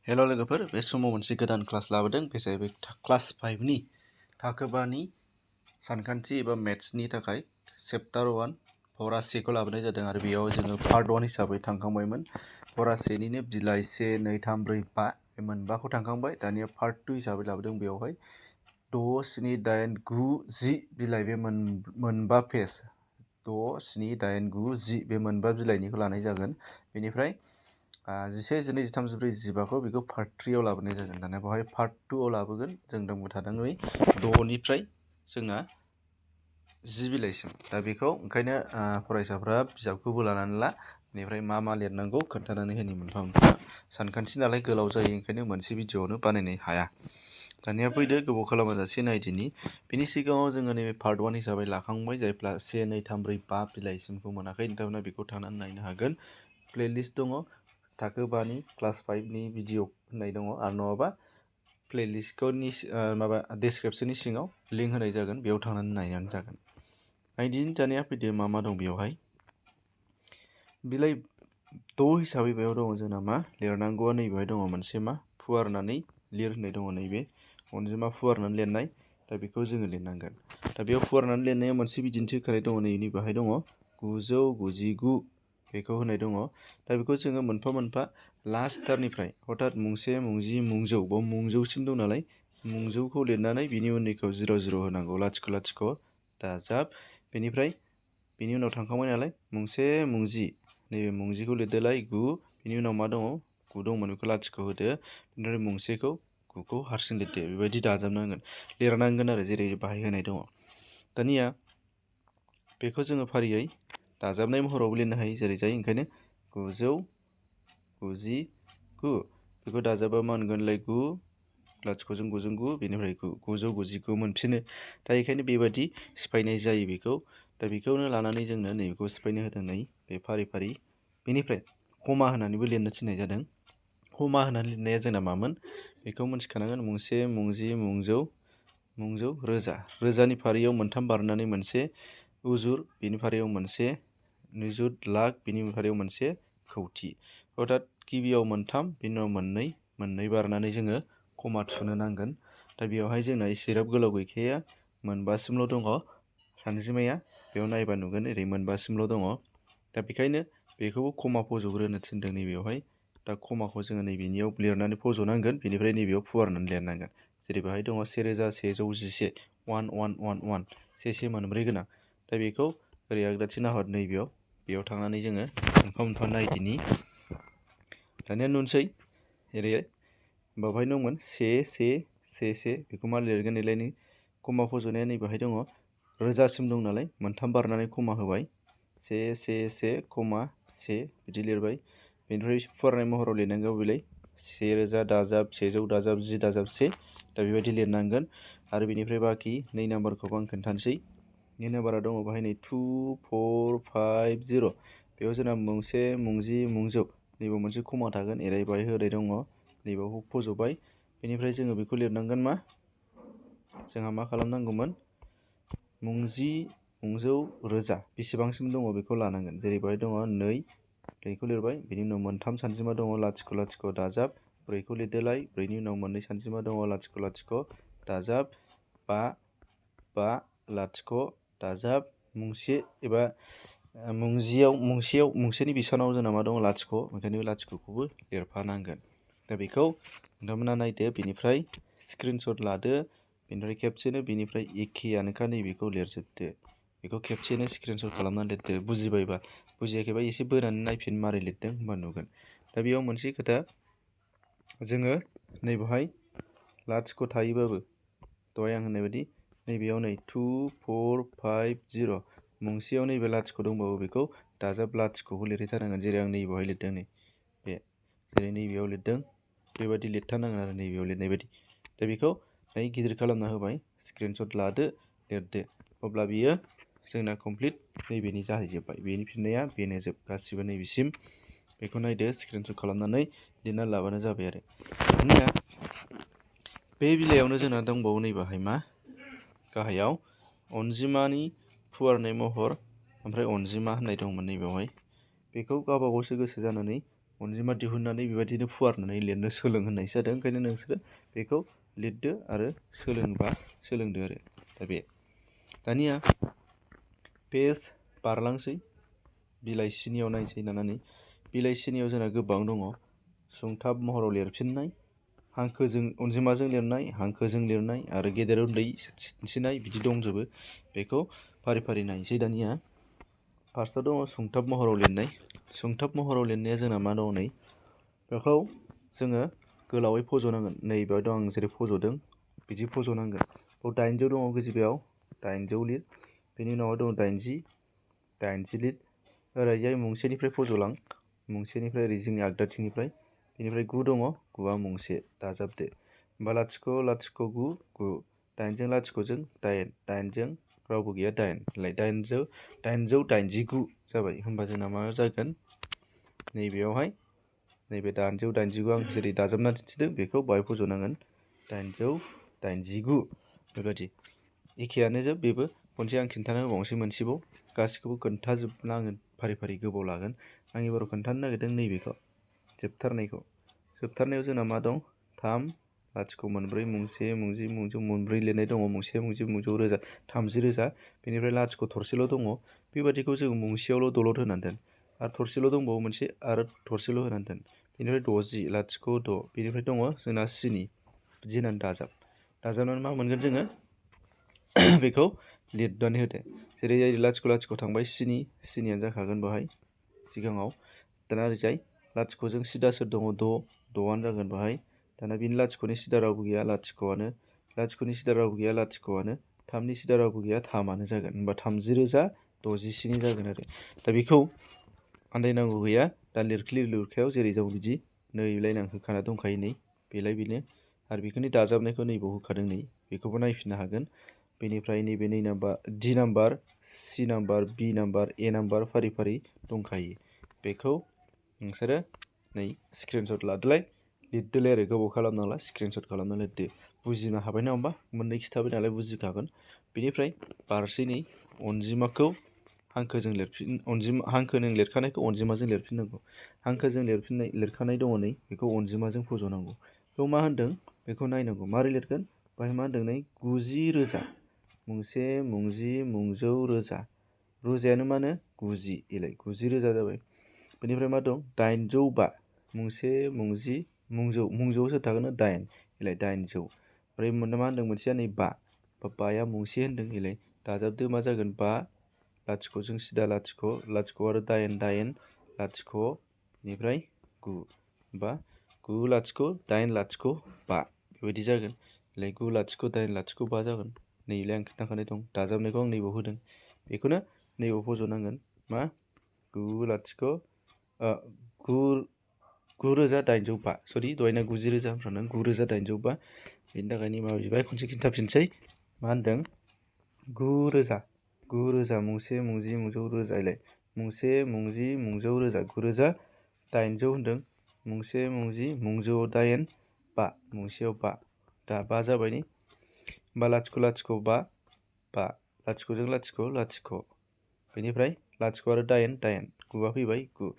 हेल' लोगोफोर, बे समाव मोनसे गोदान क्लास लाबोदों। बे जाहैबाय क्लास 5नि थाखो 5नि सानखान्थि एबा मेथ्सनि थाखाय चेप्टार 1 फरा सेखौ लाबोनाय जादों आरो बेयाव जोङो पार्ट 1 हिसाबै थांखांबायमोन। फरा सेनिनो बिलाइ 1, 2, 3, 4, 5 बे मोनबाखौ थांखांबाय। दानिया पार्ट 2 हिसाबै लाबोदों। बेयावहाय 6, 7, 8, 9, 10 बिलाइ बे मोनबा पेज 6, 7, 8, 9, 10 बे मोनबा बिलाइनिखौ लानाय जागोन। बेनिफ्राय 11, 12, 13, 14, 15खौ बेखौ पार्ट 3आव लाबोनाय जागोन। दानिया बेवहाय पार्ट 2आव लाबोगोन। जों दंबाय थादों 6निफ्राय जोंना 10 बिलाइसिम। दा बेखौ ओंखायनो फरायसाफ्रा बिजाबखौबो लानानै ला। बेनिफ्राय मा लिरनांगौ खोन्थानानै होनि मोनफा मोनफा। सानखान्थि नालाय गोलाव जायो, ओंखायनो मोनसे भिडिअआवनो बानायनो हाया। दानिया फैदो, गोबाव खालामाजासे नायदिनि। बिनि सिगाङाव जोङो नैबे पार्ट 1 हिसाबै लाखांबाय। जायफ्रा 1, 2, 3, 4, 5 बिलाइसिमखौ मोनाखै नोंथांमोना बेखौ थांनानै नायनो हागोन। प्लेलिस्ट दङ, थाखो 5नि क्लास 5नि भिडिअ होननाय दङ, आरो नङाबा प्लेलिस्टखौ डिसक्रिपसननि सिङाव लिंक होनाय जागोन, बेयाव थांनानै नायनानै जागोन। नायदिनि दानिया फैदो मा दं बेयावहाय। बिलाइ 6 हिसाबै बेयाव दङ जोंना मा लिरनांगौआ। नैबेहाय दङ मोनसे मा फुवारनानै लिर होननाय दङ, नैबे अनजिमा फुवारनानै लिरनाय। दा बेखौ जोङो लिरनांगोन। दा बेयाव फुवारनानै लिरनाया मोनसे बिदिन्थि होखानाय दङ, नैबेहाय दङ 999 बेखौ होनाय दङ। दा बेखौ जोङो मोनफा मोनफा लास्टथारनिफ्राय हथात मुंसे, मुंजि, मुंजौ, बाव मुंजौसिम दं नालाय मुंजौखौ लिरनानै बिनि उननिखौ 0 0 होनांगौ, लाथिख' लाथिख' दाजाब। बेनिफ्राय बिनि उनाव थांखांबाय नालाय मुंसे, मुंजि, नैबे मुंजिखौ लिरदोलाय 9, बिनि उनाव मा दङ 9 दंमोन, बेखौ लाथिख' होदो। बेनिफ्राय मुंसेखौ 9खौ हारसिं लिरदो। बेबायदि दाजाबनांगोन, लिरनांगोन आरो जेरै बाहाय होनाय दङ। दानिया बेखौ जोङो फारियै दाजाबनाय महरावबो लिरनो हायो, जेरै जायो। ओंखायनो 999 बेखौ दाजाबा मा मोनगोनलाय 9, लाथिख'जों 9जों 9, बेनिफ्राय 999 मोनफिनो। दा बेखायनो बेबायदि सिफायनाय जायो बेखौ। दा बेखौनो लानानै जोंनो नैबेखौ सिफायनो होदों, नै बे फारि फारि। बेनिफ्राय कमा होनानैबो लिरनो थिननाय जादों। कमा होनानै लिरनाया जोंना मामोन बेखौ मिथिखानांगोन। मुंसे, मुंजि, मुंजौ, रोजा। रोजानि फारियाव मोनथाम बारनानै मोनसे उजुर, बिनि फारियाव मोनसे निजुत, लाख, बिनि फारियाव मोनसे खौथि। अर्थात गिबियाव मोनथाम, बिनि उनाव मोननै बारनानै जोङो कमा थुनो नांगोन। दा बेयावहाय जोंना एसेग्राब गोलाव गैखाया, मोनबासिमल' दङ सानजिमाया। बेयाव नायबा नुगोन ओरै मोनबासिमल' दङ। दा बेखायनो बेखौबो कमा फज'ग्रोनो थिनदों नैबेयावहाय। दा कमाखौ जोङो नैबेनियाव लिरनानै फज'नांगोन, बेनिफ्राय नैबेयाव फुवारनानै लिरनांगोन। जेरै बेहाय दङ 1111 1111 से मोनब्रै गोनां। दा बेखौ ओरै आगदाथि नाहर, बेयाव थांनानै जोङो मोनफा मोनफा नायदिनि। दानिया नुनोसै ओरै बावहाय दंमोन 1 बेखौ मा लिरगोन एलायनो। कमा फज'नाया नैबेहाय दङ, रोजासिम दं नालाय मोनथाम बारनानै कमा होबाय। 1 कमा 1 बिदि लिरबाय। बेनिफ्राय फुवारनाय महराव लिरनांगौ बेलाय 1000 दाजाब 100 दाजाब 10 दाजाब 1। दा बेबायदि लिरनांगोन। आरो बेनिफ्राय बाखि 2 नाम्बारखौबो आं खोन्थानोसै। 2 नाम्बारा दङ बाहाय नै 2 4 5 0। बेयाव जोंना मुंसे, मुंजि, मुंजौ, नैबेयाव मोनसे कमा थागोन, एरायबाय होनाय दङ, नैबेयाव फज'बाय। बेनिफ्राय जोङो बेखौ लिरनांगोन मा जोंहा मा खालामनांगौमोन, मुंजि, मुंजौ, रोजा बेसेबांसिम दङ बेखौ लानांगोन। जेरै बेहाय दङ 2, बेखौ लिरबाय। बिनि उनाव मोनथाम सानजिमा दङ, लाथिख' लाथिख' दाजाब 4खौ लिरदोलाय। 4नि उनाव मोननै सानजिमा दङ, लाथिख' लाथिख' दाजाब 5 लाथिख' दाजाब मुंसे एबा मुंसेनि बिसानाव जोंना मा दङ लाथिख', ओंखायनो बे लाथिख'खौबो लिरफानांगोन। दा बेखौ नोंथांमोना नायदो, बेनिफ्राय स्क्रिनशट लादो। बेनिफ्राय खेबसेनो बेनिफ्राय एखेयानोखा नैबेखौ लिरजोबदो। बेखौ खेबसेनो स्क्रिनशट खालामनानै लिरदो। बुजिबायबा, बुजियाखैबा एसे बोनानै नायफिन मारै लिरदों, होमबा नुगोन। दा बेयाव मोनसे खोथा, जोङो नैबेहाय लाथिख' थायोबाबो दहाय आं होननाय बायदि नैबेयाव नै 2 4 5 0 मुंसेयाव नैबे लाथिख' दंबाबो बेखौ दाजाब लाथिख'खौ लिरहैथारनांगोन। जेरै आं नैबेयावहाय लिरदों, नै बे जेरै नैबेयाव लिरदों बेबायदि लिरथारनांगोन आरो नैबेयाव लिरनाय बायदि। दा बेखौ गिदिर खालामना होबाय, स्क्रिनशट लादो, लिरदो। अब्ला बियो जोंना कमप्लिट नैबेनि जाहैजोब्बाय। बेनि फिननाया बेनो जोब गासिबो नैबेसिम। बेखौ नायदो, स्क्रिनशट खालामनानै लिरना लाबानो जाबाय आरो। दानिया बे बिलाइयावनो जोंना दंबावो नैबाहाय मा गाहायाव अनजिमानि फुवारनाय महर, ओमफ्राय अनजिमा होननाय दंमोन नैबेयावहाय। बेखौ गावबा गावसो गोसो जानानै अनजिमा दिहुननानै बेबायदिनो फुवारनानै लिरनो सोलों होननायसो जादों। ओंखायनो नोंसोरो बेखौ लिरदो आरो सोलोंबा सोलोंदो आरो। दा बे दानिया पेज बारलांसै बिलाइ स्नियाव नायसै लानानै बिलाइ स्नियाव जोंना गोबां दङ। सुंथाब महराव लिरफिननाय, हांखोजों अनजिमाजों लिरनाय, हांखोजों लिरनाय आरो गेदेर उन्दै दिन्थिनाय बिदि दंजोबो। बेखौ फारि फारि नायनोसै दानिया। फार्स्टआव दङ सुंथाब महराव लिरनाय। सुंथाब महराव लिरनाया जोंना मा दङ नै बेखौ जोङो गोलावै फज'नांगोन। नैबेयाव दं आं जेरै फज'दों बिदि फज'नांगोन। 800 दङ गोजौआव 800 लिर। बेनि उनाव दङ 80 लिर। ओरैजाय मुंसेनिफ्राय फज'लां, मुंसेनिफ्राय ओरै जोंनि आगदाथिंनिफ्राय। बेनिफ्राय 9 दङ, 9आ मुंसे दाजाबदो। होमबा 0 0 9 9 8जों 0जों 8 8जों रावबो गैया 8 889 जाबाय। होमबा जोंना मा जागोन नैबेयावहाय नैबे 889 आं जेरै दाजाबना दिन्थिदों बेखौ बाहाय फज'नांगोन 889 बेबायदि। एखेयानो जोब बेबो। खनसे आं खिन्थाना होबावनोसै मोनसेबाव। गासिखौबो खोन्थाजोबना आङो फारि फारि गोबाव लागोन। आं एबाराव खोन्थानो नागिरदों नैबेखौ जोबथारनायखौ। जोबथारनायाव जोंना मा दं 3 लाथिख' मोनब्रै मुंसे मुंजि मुंजौ मोनब्रै लिरनाय दङ। मुंसे मुंजि मुंजौ रोजा 30,000। बेनिफ्राय लाथिख' थरसेल' दङ। बेबादिखौ जों मुंसेयावल' दलद होनानै दोन आरो थरसेल' दंबावो मोनसे आरो थरसेल' होनानै दोन। बेनिफ्राय 60 लाथिख' 6 बेनिफ्राय दङ जोंना स्नि बिदि होनानै दाजाबनानै मा मोनगोन जोङो बेखौ लिरनानै होदो। जेरै लाथिख' लाथिख' थांबाय स्नियानो जाखागोन बेवहाय सिगाङाव। दाना ओरैजाय लाथिख'जों सिदा सोर दङ 6आनो जागोन बेवहाय। दाना बिनि लाथिख'नि सिदा रावबो गैया लाथिख'आनो। लाथिख'नि सिदा रावबो गैया लाथिख'आनो। 3नि सिदा रावबो गैया 3आनो जागोन। होमबा 30,067 जागोन आरो। दा बेखौ आन्दायनांगौ गैया। दा लिरखायाव जेरै दं बिदि नैलाय आं होखाना दंखायो नै बेलाय बेनो। आरो बेखौनो दाजाबनायखौ नैबाव होखादों नै बेखौबो नायफिननो हागोन। बेनिफ्राय नैबे D number, C number, B number, A number फारि फारि दंखायो। बेखौ नोंसोरो नै स्क्रिनशट लादोलाय लिरदोलाय आरो गोबाव खालामनांला स्क्रिनशट खालामना लिरदो। बुजिनो हाबाय ना होमबा? मोननै खिथाबाय नालाय बुजिखागोन। बेनिफ्राय बारसै नै अनजिमाखौ हांखोजों हांखो नों लिरखानायखौ अनजिमाजों लिरफिननांगौ। हांखोजों लिरखानाय दङ नै बेखौ अनजिमाजों फज'नांगौ। बेयाव मा होनदों बेखौ नायनांगौ। मारै लिरगोन? बेहाय मा होनदों नै 90,000 मुंसे मुंजि मुंजौ रोजा। रोजायानो मानो 90 इलाय 90,000 जाबाय। बेनिफ्राय मा दं 805 मुंसे मुंजि मुंजौ। मुंजौआव सोर थागोन 8 इलाय 800। ओमफ्राय मा होनदों मोनसेया नै 5 बाया मुंसे होनदों इलाय दाजाबदो मा जागोन 5 लाथिख'जों सिदा लाथिख' लाथिख' आरो 8 8 लाथिख' बेनिफ्राय 9 बा 9 लाथिख' 8 लाथिख' 5 बेबायदि जागोन। इलाय 9 लाथिख' 8 लाथिख' 5 जागोन। नैलाय आं खिन्थाखानाय दं दाजाबनायखौ आं नैबाव होदों। बेखौनो नैबाव फज'नांगोन मा 9,805 सरि दहायना 90,000 होनफ्रांदों 9,805। बेनि थाखाय निमाहा बिबाय खनसे खिन्थाफिनसै। मा होनदों 9,000 मुंसे मुंजि मुंजौ रोजा इलाय मुंसे मुंजि मुंजौ रोजा 9,800 होनदों। मुंसे मुंजि मुंजौआव 8 5 मुंसेयाव 5 दा 5 जाबाय नै। होमबा लाथिख' लाथिख' 5 5 लाथिख'जों लाथिख' लाथिख'। बेनिफ्राय लाथिख' आरो 8 8 9आ फैबाय 9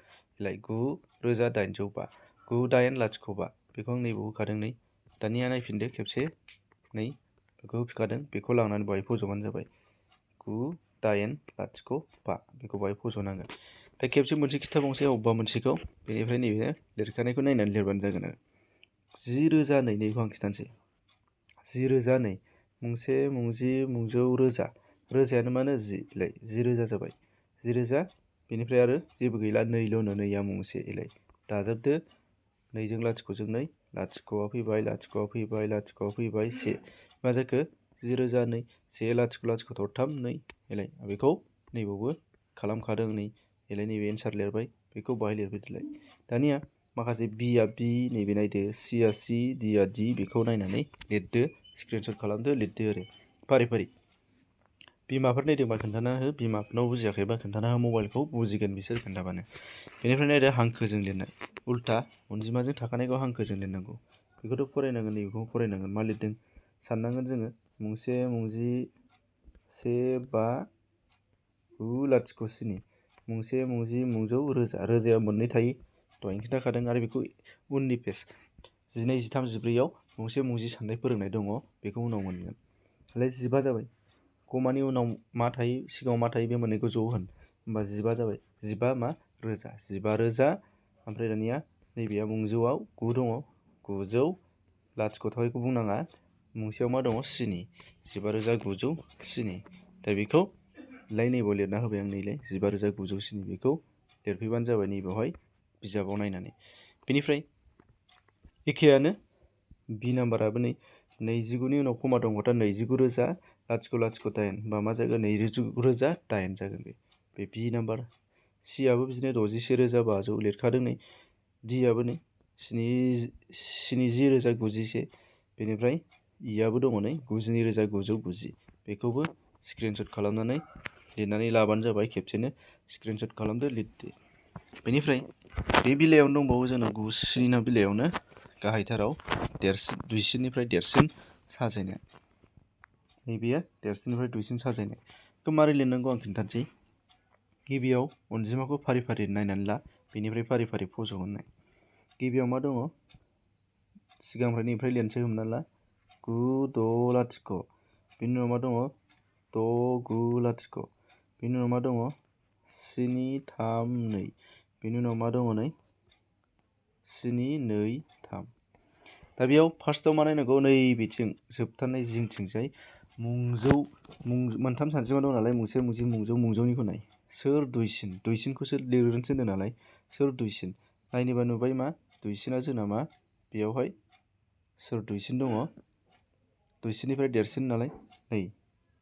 इलाय 9,805 9 8 लाथिख' 5 बेखौ आं नैबाव होखादों नै। दानिया नायफिनदो खेबसे नै बेखौ होफिनखादों बेखौ लांनानै बाहाय फज'बानो जाबाय 9 8 लाथिख' 5 बेखौ बाहाय फज'नांगोन। दा खेबसे मोनसे खिन्थाबावनोसै अबेबा मोनसेखौ। बेनिफ्राय नैबे लिरखानायखौ नायनानै लिरबानो जागोन आरो। 10,002 नैखौ आं खिन्थानोसै। 10,002 मुंसे मुंजि मुंजौ रोजा। रोजायानो मानो 10 इलाय 10,000 जाबाय। 10,000 बेनिफ्राय आरो जेबो गैला नैल'नो नैया मुंसे इलाय दाजाबदो 2जों लाथिख'जों 2 लाथिख'आ फैबाय लाथिख'आ फैबाय लाथिख'आ फैबाय 1 मा जाखो 10,002 1 लाथिख' लाथिख' 3 2 इलाय बेखौ नैबावबो खालामखादों नै इलाय नैबे एन्सार लिरबाय बेखौ बाहाय लिरफैदोलाय। दानिया माखासे बिआ बि नैबे नायदो सिआ सि डिआ डि बेखौ नायनानै लिरदो स्क्रिनशट खालामदो लिरदो आरो फारि फारि। बिमाफोर नायदोंबा खोन्थाना हो, बिमाफोरनाव बुजियाखैबा खोन्थाना हो मबाइलखौ बुजिगोन बिसोर खोन्थाबानो। बेनिफ्राय नायदो हांखोजों लिरनाय उल्था अनजिमाजों थाखानायखौ हांखोजों लिरनांगौ। बेखौथ' फरायनांगोन नैबेखौ फरायनांगोन मा लिरदों साननांगोन जोङो मुंसे मुंजि 1 5 9 लाथिख' 7 मुंसे मुंजि मुंजौ रोजा। रोजाया मोननै थायो दहायनो खिन्थाखादों आरो बेखौ उननि पेज 12, 13, 14 गंसे मुंजि साननाय फोरोंनाय दङ बेखौ उनाव मोनगोन। दालाय 15 जाबाय कमानि उनाव मा थायो सिगाङाव मा थायो बे मोननैखौ ज' होन होमबा 15 जाबाय 15 मा रोजा 15,000 ओमफ्राय दानिया नैबेया मुंजौआव 9 दङ 900 लाथिख' थाबायखौ बुंनाङा मुंसेयाव मा दङ स्नि 15,900 स्नि दा बेखौ नैबाव लिरना होबाय आं नैलाय 15,900 स्नि बेखौ लिरफैबानो जाबाय नैबेवहाय बिजाबाव नायनानै। बेनिफ्राय एखेयानो बि नाम्बाराबो नै 29नि उनाव कमा दंबाथाय 29,000 लाथिख' लाथिख' 8 होमबा मा जागोन 29,008 जागोन बे बि नाम्बार। सियाबो बिदिनो 61,500 लिरखादों नै डियाबो नै 70,991 बेनिफ्राय इयाबो दङ नै 92,990 बेखौबो स्क्रिनशट खालामनानै लिरनानै लाबानो जाबाय खेबसेनो स्क्रिनशट खालामदो लिरदो। बेनिफ्राय बे बिलाइयावनो दंबावो जोंना 9, 10 बिलाइयावनो गाहायथाराव दुइसिननिफ्राय देरसिन साजायनाय नैबेयो देरसिननिफ्राय दुइसिन साजायनाय बेखौ मारै लिरनांगौ आं खिन्थानोसै। गिबियाव अनजिमाखौ फारि फारि नायनानै ला बेनिफ्राय फारि फारि फज'हरनाय। गिबियाव मा दङ सिगांनिफ्राय लिरनोसै हमना ला 9, 6 लाथिख' बेनि उनाव मा दङ 6, 9 लाथिख' बेनि उनाव मा दङ 7, 3, 2 बेनि उनाव मा दङ नै 7, 2, 3 दा बेयाव फार्स्टआव मा नायनांगौ नैबेथिं जोबथारनाय जिंथिंजाय मोनथाम सानजिमा दं नालाय मुंसे मुंजि मुंजौनिखौ नाय सोर दुइसिनखौसो लिरग्रोनोसो होनदों नालाय सोर दुइसिन नायनोबा नुबाय मा दुइसिना जोंना मा बेयावहाय सोर दुइसिन दङ दुइसिननिफ्राय देरसिन नालाय नै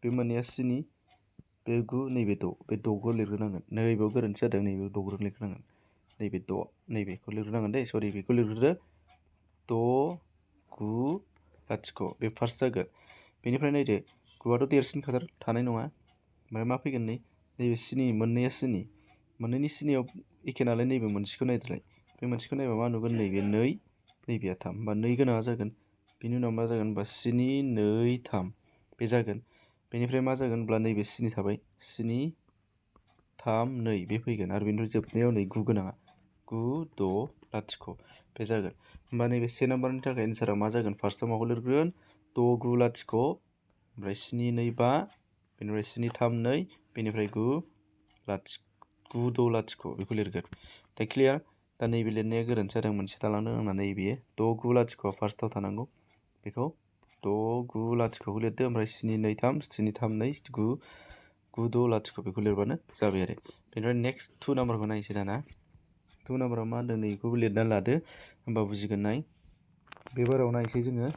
बे मोननैया 7 बे 9 नैबे 6 बे 6खौ लिरग्रोनांगोन नैबेयाव गोरोन्थि जादों नैबेयाव 6 लिरग्रोनांगोन नैबे 6 नैबेखौ लिरग्रोनांगोन दे सरि बेखौ लिरग्रोदो 6, 9 लाथिख' बे फार्स्ट जागोन। बेनिफ्राय नायदो 9आथ' देरसिनखाथार थानाय नङा ओमफ्राय मा फैगोन नैबे 7 मोननैया 7 मोननैनि 7आव एखे नालाय नैबे मोनसेखौ नायदोलाय बे मोनसेखौ नायबा मा नुगोन नैबे 2 नैबेया 3 होमबा 2 गोनाङा जागोन। बेनि उनाव मा जागोन होमबा 7, 2, 3 बे जागोन। बेनिफ्राय मा जागोन होमब्ला नैबे 7 थाबाय 7, 3, 2 बे फैगोन आरो बेनिफ्राय जोबनायाव नै 9 गोनाङा 9, 6 लाथिख' बे जागोन। होमबा नैबे 1 नाम्बारनि थाखाय एन्सारा मा जागोन फार्स्टआव माखौ लिरगोन 6, 9 लाथिख' ओमफ्राय 7, 2, 5 बेनिफ्राय 7, 3, 2 बेनिफ्राय 9, 6 लाथिख' बेखौ लिरगोन। दा क्लियार दा नैबे लिरनाया गोरोन्थि जादों मोनसे थालांदों आंना नैबे 6, 9 लाथिख'आ फार्स्टआव थानांगौ बेखौ 6, 9 लाथिख'खौ लिरदो ओमफ्राय 7, 2, 3 7, 3, 2 9, 6 लाथिख' बेखौ लिरबानो जाबाय आरो। बेनिफ्राय नेक्स्ट 2 नाम्बारखौ नायनोसै दाना 2 नाम्बाराव मा होनदों नैखौबो लिरनानै लादो होमबा बुजिगोन नाय बे बाराव नायनोसै जोङो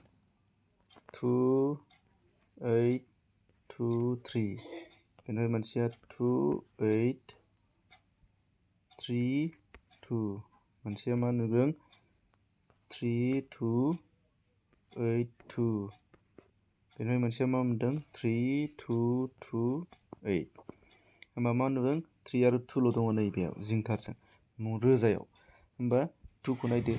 2, 8, 2, 3 बेनिफ्राय मोनसेया 2, 8, 3, 2 मोनसेया मा नुदों 3, 2, 8, 2 बेनिफ्राय मोनसेया मा मोनदों 3, 2, 2, 8 होमबा मा नुदों 3 आरो 2ल' दङ नैबेयाव जिंथारजों रोजायाव होमबा 2खौ नायदो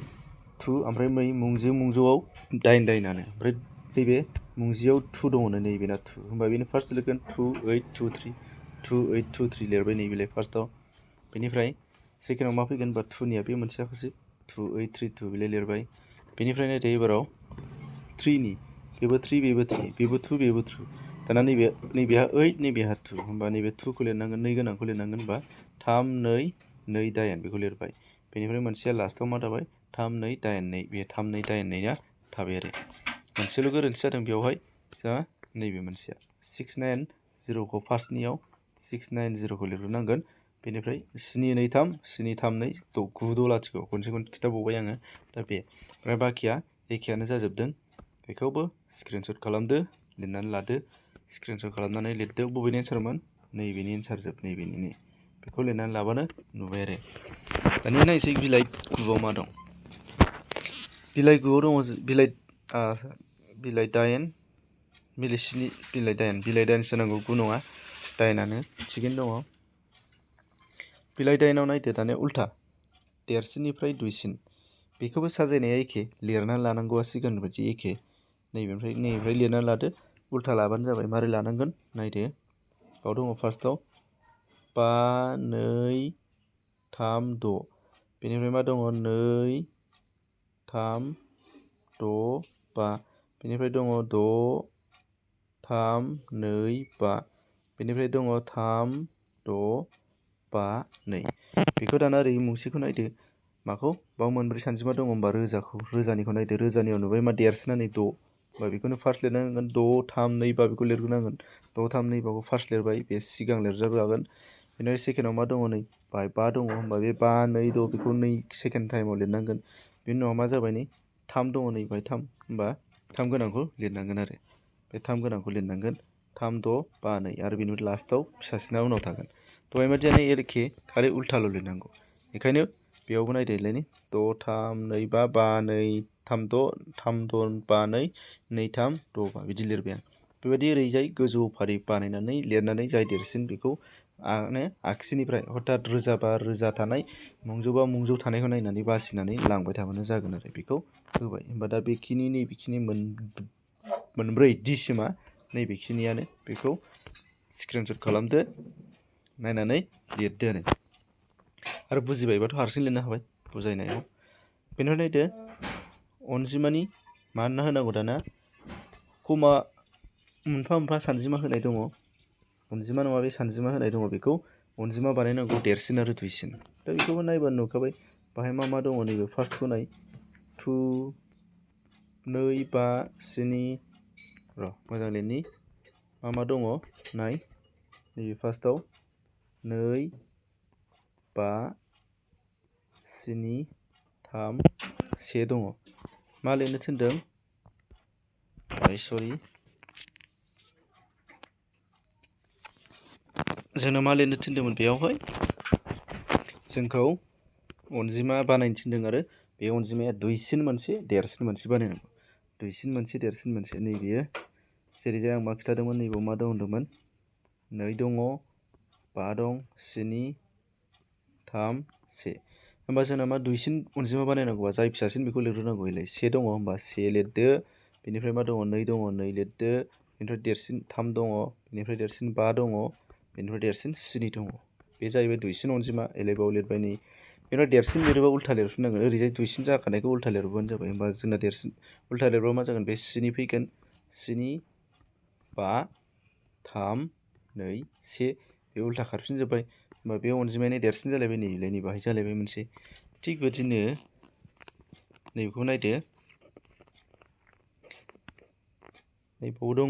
2 ओमफ्राय मुंजौआव 8 दाइनानो ओमफ्राय नैबे मुंजियाव 2 दङ नैबेना 2 होमबा बेनो फार्स्ट लिरगोन 2, 8, 2, 3 2, 8, 2, 3 लिरबाय नैबेलाय फार्स्टआव बेनिफ्राय सेकेन्डआव मा फैगोन होनबा 2निया बे मोनसेयाखौसो 2, 8, 3, 2 बिलाय लिरबाय। बेनिफ्राय नायदो एबाराव 3नि बेबो 3 बेबो 3 बेबो 2 बेबो 2 दाना नैबेहा 8 नैबेहा 2 होमबा नैबे 2खौ लिरनांगोन 2 गोनांखौ लिरनांगोन होनबा 3, 2, 2, 8 बेखौ लिरबाय। बेनिफ्राय मोनसेया लास्टआव मा थाबाय 3, 2, 8, 2 बे 3, 2, 8, 2 थाबाय आरो मोनसेल' गोरोन्थि जादों बेवहाय जोंहा नैबे मोनसेया 6, 9, 0खौ फार्स्टनियाव 6, 9, 0खौ लिरग्रोनांगोन बेनिफ्राय 7, 2, 3 7, 3, 2 9, 6 लाथिख' खनसे खिथाबावबाय आङो दा बे ओमफ्राय बाखिया एखेयानो जाजोबदों बेखौबो स्क्रिनशट खालामदो लिरनानै लादो स्क्रिनशट खालामनानै लिरदो बबेनि एन्सारमोन नैबेनि एन्सार जोब नैबेनि बेखौ लिरनानै लाबानो नुबाय आरो। दानिया नायसै बिलाइ 9आव मा दं बिलाइ 9आव दङ बिलाइ 8 बिलाइ 7 बिलाइ 8 बिलाइ 8 जानांगौ 9 नङा 8आनो थिगैनो दङ। बिलाइ 8आव नायदो दानिया उल्था देरसिननिफ्राय दुइसिन बेखौबो साजायनाया एखे लिरनानै लानांगौआ सिगांनि बायदि एखे नैबेनिफ्राय लिरनानै लादो उल्था लाबानो जाबाय मारै लानांगोन नायदो बाव दङ फार्स्टआव 5, 2, 3, 6 बेनिफ्राय मा दङ 2 3 6 5 बेनिफ्राय दङ 6 3 2 5 बेनिफ्राय दङ 3 6 5 2 बेखौ दाना ओरै मुंसेखौ नायदो माखौ बाव मोनब्रै सानजिमा दङ होमबा रोजानिखौ नायदो रोजानियाव नुबाय मा देरसिनानै 6 होमबा बेखौनो फार्स्ट लिरनांगोन 6 3 2 5 बेखौ लिरग्रोनांगोन 6 3 2 5खौ फार्स्ट लिरबाय बे सिगां लिरजागोन बेनिफ्राय सेकेन्डआव मा दङ नै 5 दङ होमबा बे 5 2 6 बेखौ सेकेन्ड टाइमाव लिरनांगोन बेनि उनाव मा जाबाय नै 3 दङ नै बाहाय 3 होमबा 3 गोनांखौ लिरनांगोन आरो बे 3 गोनांखौ लिरनांगोन 3 6 5 2 आरो बेनि लास्टआव फिसासिना उनाव थागोन दहाय बादियानो एखे खालि उल्थाल' लिरनांगौ बेखायनो बेयावबो नायदोलाय 6 3 2 5 5 2 3 6 3 6 5 2 2 3 6 5 बिदि लिरबाय आं बेबायदि ओरैजाय गोजौ फारि बानायनानै लिरनानै जाय देरसिन बेखौ आगसिनिफ्राय हथात रोजा थानाय मुंजौ थानायखौ नायनानै बासिनानै लांबाय थाबानो जागोन आरो बेखौ होबाय होमबा दा बेखिनि नैबेखिनि मोनब्रै डिसिमा नैबेखिनियानो बेखौ स्क्रिनशट खालामदो नायनानै लिरदो आरो बुजिबायबाथ' हारसिं लिरनो हाबाय बुजायनायाव बेनिफ्राय नायदो अनजिमानि मा होनना होनांगौ दाना कमा मोनफा सानजिमा होनाय दङ अनजिमा नङा बे सानजिमा होनाय दङ बेखौ अनजिमा बानायनांगौ देरसिन आरो दुइसिन दा बेखौबो नायबानो नुखाबाय बाहाय मा दङ नैबे फार्स्टखौ नाय 2 2 5 7 र' मोजां लिरनि मा दङ नाय नैबे फार्स्टआव 2 5 7 3 1 दङ मा लिरनो थिनदों सरि जोंनो मा लिरनो थिनदोंमोन बेयावहाय जोंखौ अनजिमा बानायनो थिनदों आरो बे अनजिमाया दुइसिन मोनसे देरसिन मोनसे बानायनांगौ दुइसिन मोनसे देरसिन मोनसे नैबेयो जेरैजाय आं मा खिथादोंमोन नैबेयाव मा दं होनदोंमोन 2 दङ 5 दं 7 3 1 होमबा जोंना मा दुइसिन अनजिमा बानायनांगौबा जाय फिसासिन बेखौ लिरग्रोनांगौ इलाय 1 दङ होमबा 1 लिरदो बेनिफ्राय मा दङ 2 दङ 2 लिरदो बेनिफ्राय देरसिन 3 दङ बेनिफ्राय देरसिन 5 दङ बेनिफ्राय देरसिन 7 दङ बे जाहैबाय दुइसिन अनजिमा इलायबाव लिरबाय नै बेनिफ्राय देरसिन लिरोबा उल्था लिरफिननांगोन ओरैजाय दुइसिन जाखानायखौ उल्था लिरबानो जाबाय होमबा जोंना देरसिन उल्था लिरबा मा जागोन बे 7 फैगोन 7 5 3 2 1 बे उल्था खारफिनजोब्बाय होमबा बे अनजिमायानो देरसिन जालायबाय नै बाहाय जालायबाय मोनसे थिग बिदिनो नैबेखौ नायदो नैबाव दङ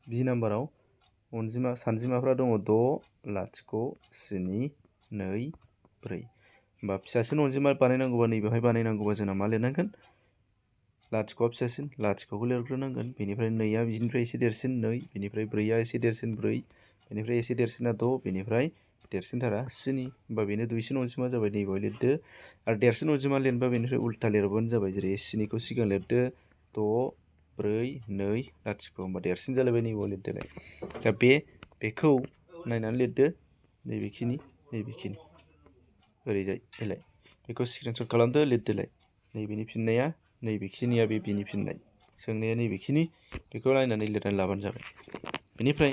बि नाम्बाराव सानजिमाफ्रा दङ 6 0 7 2 4 होमबा फिसासिन अनजिमा बानायनांगौबा नैबेवहाय बानायनांगौबा जोंना मा लिरनांगोन लाथिख'आ फिसासिन लाथिख'खौ लिरग्रोनांगोन बेनिफ्राय 2आ बिनिफ्राय एसे देरसिन 2 बेनिफ्राय 4आ एसे देरसिन 4 बेनिफ्राय एसे देरसिना 6 बेनिफ्राय देरसिनथारा 7 होमबा बेनो दुइसिन अनजिमा जाबाय नैबाव लिरदो आरो देरसिन अनजिमा लिरनोबा बेनिफ्राय उल्था लिरबानो जाबाय जेरै 7खौ सिगां लिरदो 6 4 2 लाथिख' होमबा देरसिन जालायबाय नैबाव लिरदोलाय दा बेखौ नायनानै लिरदो नैबेखिनि ओरैजाय देलाय बेखौ स्क्रिनशट खालामदो लिरदोलाय नैबेनि फिननाया नैबेखिनिया बेनि फिननाय सोंनाया नैबेखिनि बेखौ नायनानै लिरनानै लाबानो जाबाय बेनिफ्राय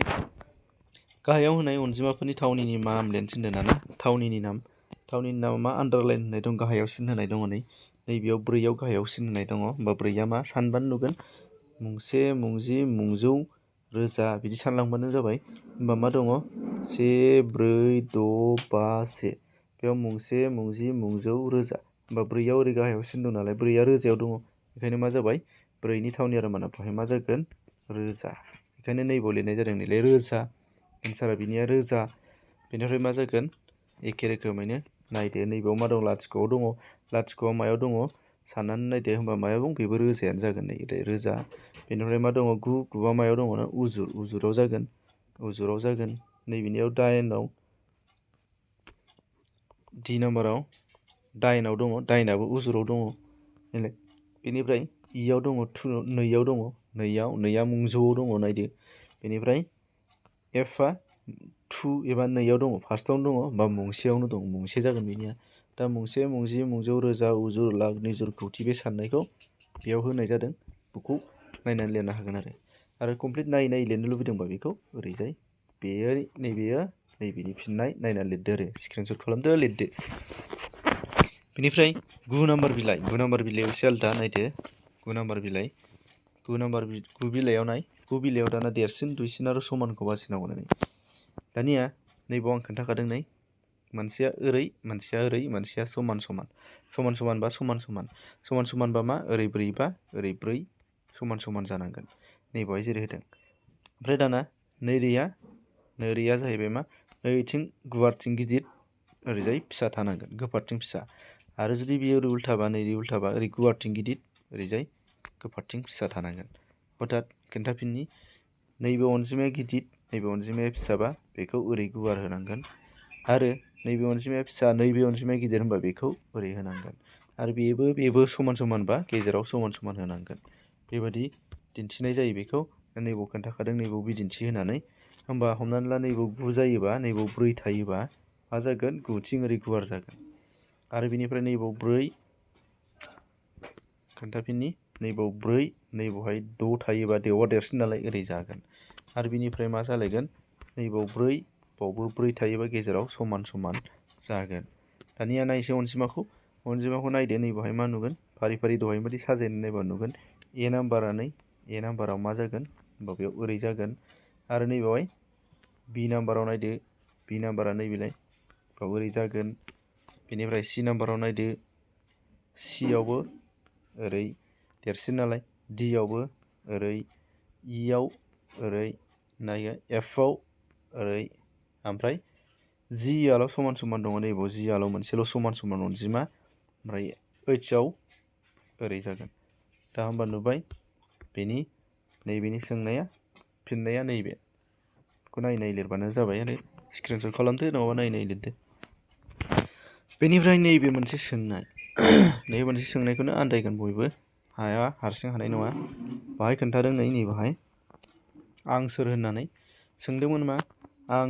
गाहायाव होनाय अनजिमाफोरनि थावनिनि नाम लिरनो थिनदों ना थावनिनि नामा मा आन्डारलाइन होनाय दं गाहायाव सिन होनाय दङ नैबेयाव 4आव गाहायाव सिन होनाय दङ होमबा 4आ मा सानबानो नुगोन मुंसे मुंजि मुंजौ रोजा बिदि सानलांबानो जाबाय होमबा मा दङ 1 4 6 5 1 बेयाव मुंसे मुंजि मुंजौ रोजा होमबा 4आव ओरै गाहायाव सिन दं नालाय 4आ रोजायाव दङ बेखायनो मा जाबाय 4नि थावनि आरो माना बेवहाय मा जागोन रोजा बेखायनो नैबाव लिरनाय जादों नालाय रोजा एन्सारा बिनिया रोजा बेनिफ्राय मा जागोन एखे रोखोमैनो नायदो नैबेयाव मा दं लाथिख'आव दङ लाथिख'आ मायाव दङ साननानै नायदो होमबा मायाव दं बेबो रोजायानो जागोन नै रोजा बेनिफ्राय मा दङ 9 मायाव दङ ना उजुराव जागोन नैबेनियाव 8आव डि नाम्बाराव 9आव दङ 9आबो उजुराव दङ बेनिफ्राय इयाव दङ 2आव दङ 2आ मुंजौआव दङ नायदो बेनिफ्राय एफआ 2 एबा 2आव दङ फार्स्टआवनो दङ होमबा मुंसेयावनो दं मुंसे जागोन बेनिया दा मुंसे मुंजि मुंजौ रोजा उजुर लाख निजुर खौथि बे साननायखौ बेयाव होनाय जादों बेखौ नायनानै लिरनो हागोन आरो कमप्लिट नायै लिरनो लुबैदोंबा बेखौ ओरैजाय नैबेयो नैबेनि फिननाय नायनानै लिरदो आरो स्क्रिनशट खालामदो लिरदो बेनिफ्राय 9 नाम्बार बिलाइ 9 नाम्बार बिलाइयाव एसे आलदा नायदो 9 नाम्बार बिलाइ 9 बिलाइयाव नाय 9 बिलाइयाव दाना देरसिन दुइसिन आरो समानखौ बासिनांगौ नै दानिया नैबाव आं खोन्थाखादों नै मोनसेया ओरै मोनसेया ओरै मोनसेया समान समान समान समानबा समान समान समान समानबा मा ओरै 4 बा ओरै 4 समान समान जानांगोन नैबावहाय जेरै होदों ओमफ्राय दाना नैरिया जाहैबाय मा नैथिं गुवारथिं गिदिर ओरैजाय फिसा थानांगोन गोफारथिं फिसा आरो जुदि बियो ओरै उल्थाबा नैरि उल्थाबा ओरै गुवारथिं गिदिर ओरैजाय गोफारथिं फिसा थानांगोन अर्थात खोन्थाफिननि नैबे अनजिमाया गिदिर नैबे अनजिमाया फिसाबा बेखौ ओरै गुवार होनांगोन आरो नैबे अनजिमाया फिसा नैबे अनजिमाया गिदिर होनबा बेखौ ओरै होनांगोन आरो बेबो समान समानबा गेजेराव समान समान होनांगोन बेबायदि दिन्थिनाय जायो बेखौ नैबाव खोन्थाखादों नैबाव बिदिन्थि होनानै होमबा हमनानै ला नैबाव 9 जायोबा नैबाव 4 थायोबा मा जागोन 9 थिं ओरै गुवार जागोन आरो बिनिफ्राय नैबाव 4 खोन्थाफिननि नैबाव 4 नैबावहाय 6 थायोबा देवआ देरसिन नालाय ओरै जागोन आरो बिनिफ्राय मा जालायगोन नैबाव 4 बावबो 4 थायोबा गेजेराव समान समान जागोन दानिया नायसै अनजिमाखौ नायदो नैबावहाय मा नुगोन फारि फारि दहाय बायदि साजायनाय नायबा नुगोन ए नाम्बाराव मा जागोन होमबा बेयाव ओरै जागोन आरो नैबावहाय बि नाम्बाराव नायदो बि नाम्बारा नैबेलाय बाव ओरै जागोन बेनिफ्राय सि नाम्बाराव नायदो सियावबो ओरै देरसिन नालाय डि आवबो ओरै इ आव ओरै नायो एफआव ओरै ओमफ्राय जि आल' समान समान दङ नैबाव जि आल' मोनसेल' समान समान अनजिमा ओमफ्राय ओइस आव ओरै जागोन दा होमबा नुबाय नैबेनि सोंनाया फिननाया नैबे बेखौ नायै लिरबानो जाबाय आरो स्क्रिनशट खालामदो नङाबा नायै लिरदो बेनिफ्राय नैबे मोनसे सोंनाय नैबे मोनसे सोंनायखौनो आन्दायगोन बयबो हाया हारसिं हानाय नङा बाहाय खोन्थादों नैबाहाय आं सोर होननानै सोंदोंमोन मा आं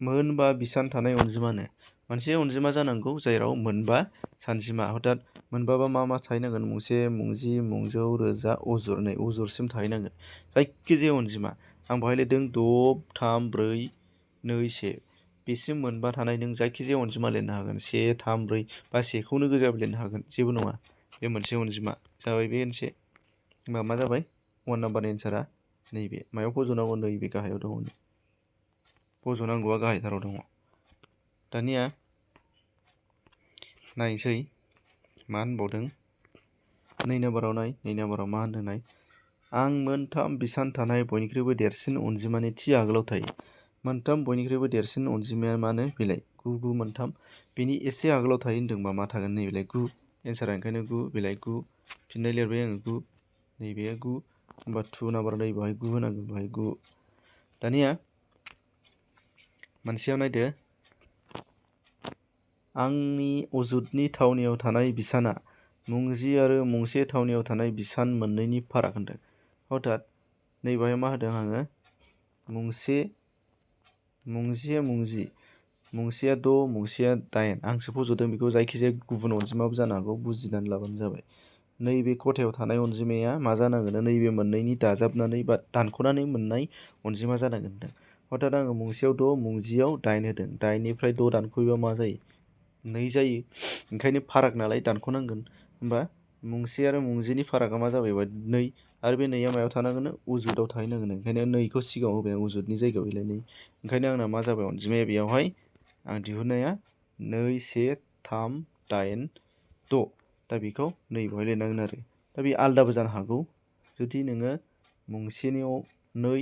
मोनबा बिसान थानाय अनजिमानो मोनसे अनजिमा जानांगौ जेराव मोनबा सानजिमा अर्थात मोनबाबा मा थाहैनांगोन मुंसे मुंजि मुंजौ रोजा अजुर नै अजुरसिम थाहैनांगोन जायखिजाया अनजिमा आं बाहाय लिरदों 6 3 4 2 1 बेसिम मोनबा थानाय नों जायखिजाया अनजिमा लिरनो हागोन 1 3 4 बा 1खौनो गोजाबो लिरनो हागोन जेबो नङा बे मोनसे अनजिमा जाबाय बे मोनसे होमबा मा जाबाय 1 नाम्बारनि एन्सारा नैबे मायाव फज'नांगौ नैबे गाहायाव दङ फज'नांगौआ गाहायथाराव दङ दानिया नायसै मा होनबावदों 2 नाम्बाराव नाय 2 नाम्बाराव मा होनदों नाय आं मोनथाम बिसान थानाय बयनिख्रुइबो देरसिन अनजिमानि थि आगोलाव थायो मोनथाम बयनिख्रुइबो देरसिन अनजिमाया मानो बिलाइ 9 9 मोनथाम बेनि एसे आगोलाव थायो होनदोंबा मा थागोन नैबेलाय 9 एन्सारा ओंखायनो 9 बिलाइ 9 फिननाय लिरबाय आङो 9 नैबे 9 होमबा 2 नाम्बार नैबाहाय 9 होनांगोन बाहाय 9 दानिया मोनसेयाव नायदो आंनि अजुदनि थावनियाव थानाय बिसाना मुंजि आरो मुंसे थावनियाव थानाय बिसान मोननैनि फाराग होनदों अर्थात नैबाहाय मा होदों आङो मुंजिया 6 मुंसेया 8 आंसो फज'दों बेखौ जायखिजाया गुबुन अनजिमाबो जानो हागौ बुजिनानै लाबानो जाबाय नैबे खथायाव थानाय अनजिमाया मा जानांगोन नैबे मोननैनि दाजाबनानै बा दानख'नानै मोननाय अनजिमा जानांगोन होनदों अर्थात आङो मुंसेयाव 6 मुंजियाव 8 होदों 8 निफ्राय 6 दानख'योबा मा जायो 2 जायो ओंखायनो फाराग नालाय दानख'नांगोन होमबा मुंसे आरो मुंजिनि फारागा मा जाबाय 2 आरो बे 2आ मायाव थानांगोन उजुदाव थाहैनांगोन ओंखायनो 2खौ सिगाङाव होबाय आं उजुदनि जायगायाव हैलाय 2 ओंखायनो आंना मा जाबाय अनजिमाया बेयावहाय आं दिहुननाया 2 1 3 8 6 दा बेखौ नैबावहाय लिरनांगोन आरो दा बे आलदाबो जानो हागौ जुदि नोङो मुंसेनियाव 2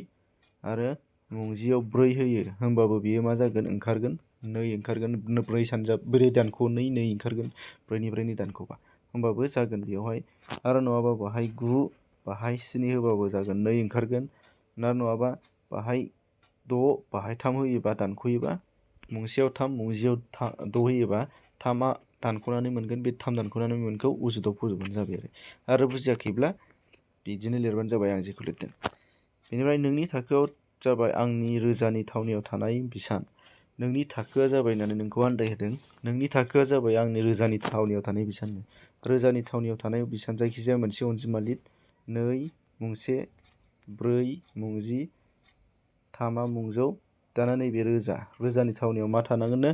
आरो मुंजियाव 4 होयो होमबाबो बियो मा जागोन ओंखारगोन 2 ओंखारगोन 4 दानख' 2 ओंखारगोन 4 निफ्राय 2 दानख'बा होमबाबो जागोन बेयावहाय आरो नङाबा बाहाय 9 बाहाय 7 होबाबो जागोन 2 ओंखारगोन ना नङाबा बाहाय 6 बाहाय 3 होयोबा दानख'योबा मुंसेयाव 3 मुंजियाव 6 होयोबा 3आ दानख'नानै मोनगोन बे 3 दानख'नानै मोनखौ उजुदाव फज'बानो जाबाय आरो बुजियाखैब्ला बिदिनो लिरबानो जाबाय आं जेखौ लिरदों बेनिफ्राय नोंनि थाखोआव जाबाय आंनि रोजानि थावनियाव थानाय बिसान नोंनि थाखोआ जाबाय होननानै नोंखौ आन्दायहोदों नोंनि थाखोआ जाबाय आंनि रोजानि थावनियाव थानाय बिसाननो रोजानि थावनियाव थानाय बिसान जायखिजाया मोनसे अनजिमा लिर 2 मुंसे 4 मुंजि 3आ मुंजौ दाना नैबे रोजानि थावनियाव मा थानांगोननो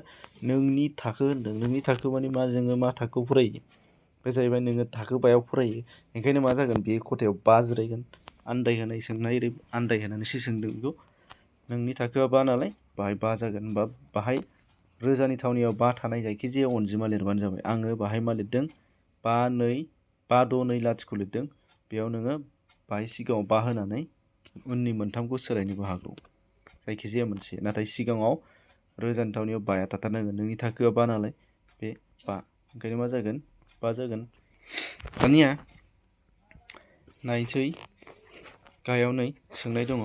नोंनि थाखो होनदों। नोंनि थाखो माने मा, जोङो मा थाखोआव फरायो? बे जाहैबाय नोङो थाखो बायाव फरायो। ओंखायनो मा जागोन, बे खथायाव 5 जिरायगोन। आन्दायहोनाय सोंनाय, आन्दायहोनानैसो सोंदों बेखौ। नोंनि थाखोआ 5 नालाय बाहाय 5 जागोन। होमबा बाहाय रोजानि थावनियाव 5 थानाय जायखिजाया अनजिमा लिरबानो जाबाय। आङो बाहाय मा लिरदों, 5-6-2-0 लिरदों। बेयाव नोङो बाहाय सिगाङाव 5 होनानै उननि मोनथामखौ सोलायनोबो हागौ, जायखिजाया मोनसे। नाथाय सिगाङाव रोजानि थावनियाव 5 थाथारनांगोन। नोंनि थाखोआ 5 नालाय बे 5, ओंखायनो मा जागोन, 5 जागोन। दानिया नायसै गाहायाव नै सोंनाय दङ।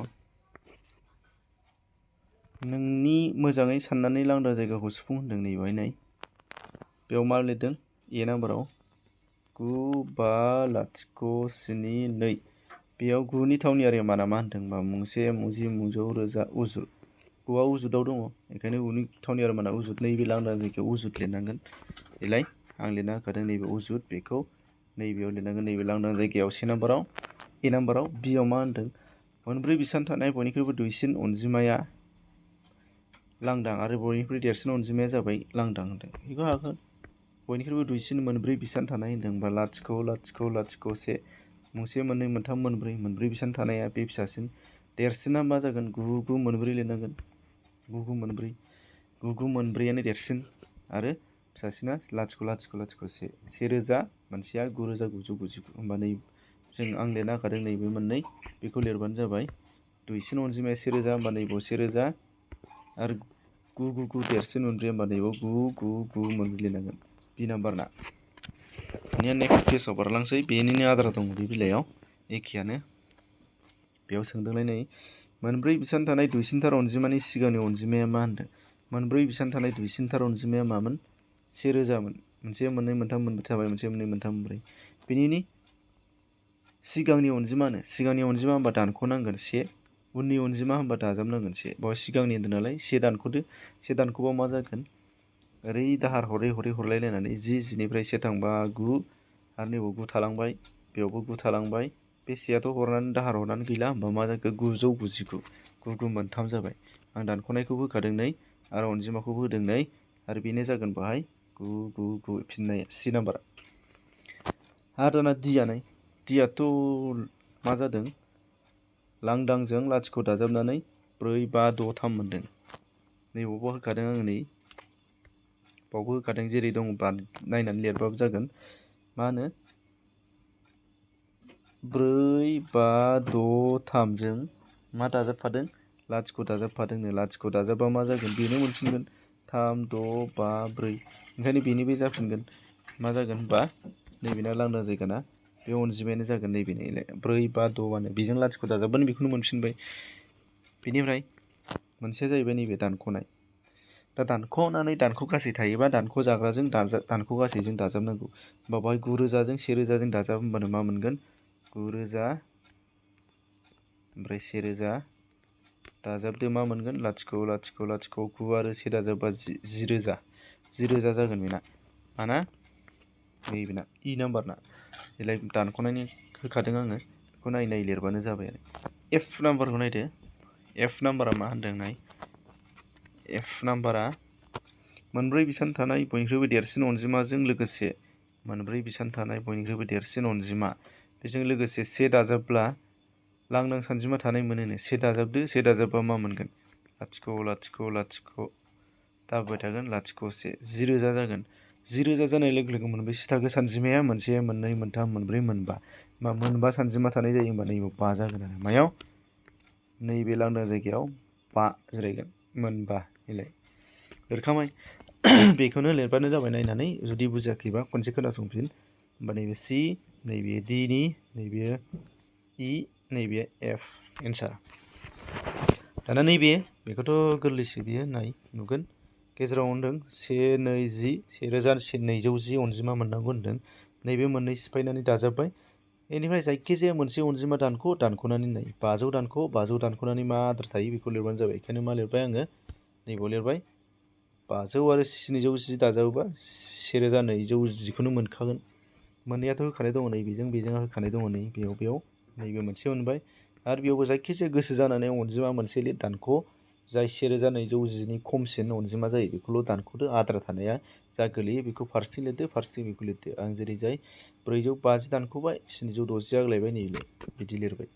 नोंनि मोजाङै साननानै लांदां जायगाखौ सुफुं होनदों। नै बेवहाय नाय, बेयाव मा लिरदों, ए नाम्बाराव 9-5-0-7-2। बेयाव 9नि थावनियारिया मा होनदों होनबा मुंसे, मुजि, मुजौ, रोजा, उजुद। 9आ उजुदाव दङ, बेखायनो 9नि थावनियारिया माना उजुद। नैबे लांदां जायगायाव उजुद लिरनांगोन। देलाय आं लिरना होखादों नैबे उजुद, बेखौ नैबेयाव लिरनांगोन, नैबे लांदां जायगायाव से नाम्बाराव। ए नाम्बाराव बियाव मा होनदों, मोनब्रै बिसान थानाय बयनिख्रुइबो दुइसिन अनजिमाया लांदां आरो बयनिख्रुइ देरसिन अनजिमाया जाबाय लांदां होनदों। बेखौ हागोन। बयनिख्रुइबो दुइसिन मोनब्रै बिसान थानाय होनदों होनबा 0-0-0-1 मुंसे, मोननै, मोनथाम, मोनब्रै बिसान थानाया बे फिसासिन। देरसिना मा जागोन, 9-9-4 लिरनांगोन। 9-9-4, 9-9-4यानो देरसिन आरो फिसासिना 0-0-0-1। 1000 मोनसेया 9999। होमबा नै जों आं लिरना होखादों नैबे मोननै, बेखौ लिरबानो जाबाय। दुइसिन अनजिमाया 1000, होमबा नैबाव 1000 आरो 999 देरसिन मोनब्रै, होमबा नैबाव 999 लिरनांगोन। बि नाम्बारना। दानिया नेक्स्ट पेजाव बारलांसै। बेनिनो आद्रा दं बे बिलाइयाव, एखेयानो। बेयाव सोंदोंलाय नै, मोनब्रै बिसान थानाय दुइसिनथार अनजिमानि सिगांनि अनजिमाया मा होनदों? मोनब्रै बिसान थानाय दुइसिनथार अनजिमाया मामोन? 1000मोन। मोनसे, मोननै, मोनथाम, मोनब्रै थाबाय, मोनसे, मोननै, मोनथाम, मोनब्रै। बेनिनो सिगांनि अनजिमानो, सिगांनि अनजिमा होनबा दानख'नांगोन 1, उननि अनजिमा होनबा दाजाबनांगोन 1। बाव सिगांनि होनदों नालाय 1 दानख'दो। 1 दानख'बा मा जागोन, ओरै दाहार हरै हरलायलायनानै 10 निफ्राय 1 थांबा 9 आरो नैबाव 9 थालांबाय, बेयावबो 9 थालांबाय। बे 1आथ' हरनानै दाहार हरनानै गैला, होमबा मा जाखो, 999। 99 जाबाय। आं दानख'नायखौबो होखादों नै, आरो अनजिमाखौबो होदों नै, आरो बेनो जागोन बाहाय 999 फिननाया, सि नाम्बारा। आरो दाना डिया नाय, डियाथ' मा जादों, लांदांजों 0 दाजाबनानै 4-5-6-3 मोनदों। नैबावबो होखादों आङो, नै बावबो होखादों, जेरै दं नायनानै लिरबाबो जागोन। मा होनो, 4-5-6-3 जों मा दाजाबफादों, 0 दाजाबफादोंनो। 0 दाजाबबा मा जागोन, बेनो मोनफिनगोन 3-6-5-4। ओंखायनो बेनि बे जाफिनगोन। मा जागोन होनबा नैबेना लांदां जायगाना बे अनजिमायानो जागोन नैबेनो 4-5-6 बेजों 0 दाजाबबानो बेखौनो मोनफिनबाय। बेनिफ्राय मोनसेया जाहैबाय नैबे दानख'नाय। दा दानख'नानै दानख' गासै थायोबा दानख' जाग्राजों दानख' गासैजों दाजाबनांगौ। होमबा बाहाय 9000जों 1000जों दाजाब होनबानो मा मोनगोन, 9000 ओमफ्राय 1000 दाजाबदो मा मोनगोन, 0-0-0-9 आरो 1 दाजाबबा 10000। 10000 जागोन बेना। माना नैबेना इ नाम्बारना। देलाय दानख'नायनि होखादों आङो, बेखौ नायै नायै लिरबानो जाबाय आरो। एफ नाम्बारखौ नायदो। एफ नाम्बारा मा होनदों नाय, एफ नाम्बारा मोनब्रै बिसान थानाय बयनिख्रुइबो देरसिन अनजिमाजों लोगोसे, मोनब्रै बिसान थानाय बयनिख्रुइबो देरसिन अनजिमा, बेजों लोगोसे 1 दाजाबब्ला लांदां सानजिमा थानाय मोनोनो। 1 दाजाबदो, 1 दाजाबबा मा मोनगोन, 0-0-0 दाबाय थागोन, 0-1 10000 जागोन। 10000 जानाय लोगो लोगो मोनबेसे थाखो सानजिमाया, मोनसे, मोननै, मोनथाम, मोनब्रै, मोनबा। मा मोनबा सानजिमा थानाय जायो, होमबा नैबाव 5 जागोन आरो। मायाव, नैबे लांदां जायगायाव 5 जिरायगोन, मोनबा। देलाय लिरखाबाय। बेखौनो लिरबानो जाबाय नायनानै। जुदि बुजियाखैबा खनसे खोनासंफिन। होमबा नैबे सि, नैबे डिनि, नैबे इ, नैबे एफ एन्सार। दाना नैबे बेखौथ' गोरलैसो बियो, नाय नुगोन। गेजेराव होनदों 1-2-10 1210 अनजिमा मोननांगौ होनदों। नैबे मोननै सिफायनानै दाजाबबाय। बेनिफ्राय जायखिजाया मोनसे अनजिमा दानख'नानै नाय, 500 500 दानख'नानै मा आद्रा थायो बेखौ लिरबानो जाबाय। बेखायनो मा लिरबाय आङो, नैबाव लिरबाय 500 आरो 710 दाजाबोबा 1210खौनो मोनखागोन। मोननैयाथ' होखानाय दङ, नैबेजों बेजों होखानाय दङ, नै बेयाव नैबे मोनसे मोनबाय। आरो बेयावबो जायखिजाया गोसो जानानै अनजिमा मोनसे लिर, दानख' जाय 1220नि खमसिन अनजिमा जायो बेखौल' दानख'दो। आद्रा थानाया जा गोलैयो बेखौ फारसेथिं लिरदो, फारसेथिं बेखौ लिरदो। आं जेरै जाय 450 दानख'बाय 760 आग्लायबाय नैलाय बिदि लिरबाय।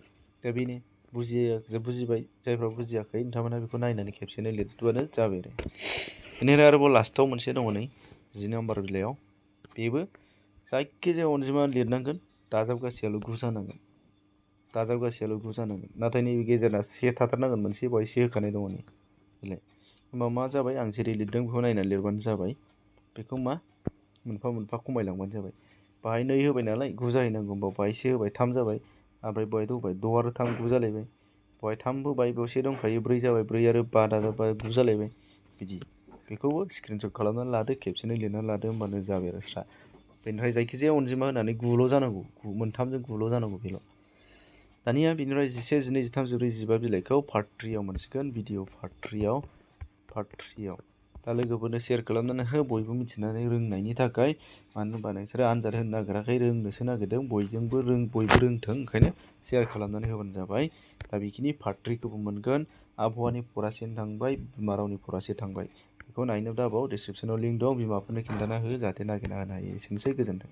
दा बेनो बुजिबाय। जायफ्रा बुजियाखै नोंथांमोनहा बेखौ नायनानै खेबसेनो लिरबानो जाबाय आरो। बेनिफ्राय आरोबाव लास्टआव मोनसे दङ नै 10 नम्बर बिलाइयाव। बेबो जायखिजाया अनजिमा लिरनांगोन, दाजाबगासेयाल' 9 जानांगोन। दाजाबगासेयाल' 9 जानांगोन। नाथाय नैबे गेजेरना से थाथारनांगोन, मोनसे बेवहाय से होखानाय दङ नै बेलाय। होमबा मा जाबाय, आं जेरै लिरदों बेखौ नायनानै लिरबानो जाबाय। बेखौ मा मोनफा मोनफा खमायलांबानो जाबाय। बाहाय 2 होबाय नालाय 9 जाहैनांगौ, होमबा बाहाय से होबाय 3 जाबाय। ओमफ्राय बेवहायथ' होबाय 6 आरो 3 9 जालायबाय। बेवहाय 3 होबाय, बेयाव से दंखायो 4 जाबाय, 4 आरो 5 दाजाबबाय 9 जालायबाय बिदि। बेखौबो स्क्रिनशट खालामनानै लादो, खेबसेनो लिरनानै लादो, होमबानो जाबाय आरो स्रा। बेनिफ्राय जायखिजाया अनजिमा होनानै 9ल' जानांगौ, मोनथामजों 9ल' जानांगौ बेल'। दानिया बेनिफ्राय 11, 12, 13, 14, 15 बिलाइखौ पार्ट 3 आव मोनसिगोन, भिडिअ पार्ट 3 आव। दा लोगोफोरनो शेयार खालामनानै हो, बयबो मिथिनानै रोंनायनि थाखाय। मानो होनबा नोंसोरो आनजाद होनो नागिराखै, रोंनोसो नागिरदों। बयबो रोंथों, ओंखायनो शेयार खालामनानै होबानो जाबाय। दा बेखिनि पार्ट 3 खौबो मोनगोन। आबहावानि फरासेन थांबाय, बिमा रावनि फरासे थांबाय। बेखौ नायनो दाबाव, डिसक्रिपसनाव लिंक दं, बिमाफोरनो खिन्थाना हो जाहाथे नागिरना होनो हायो। एसेनोसै, गोजोन्थों।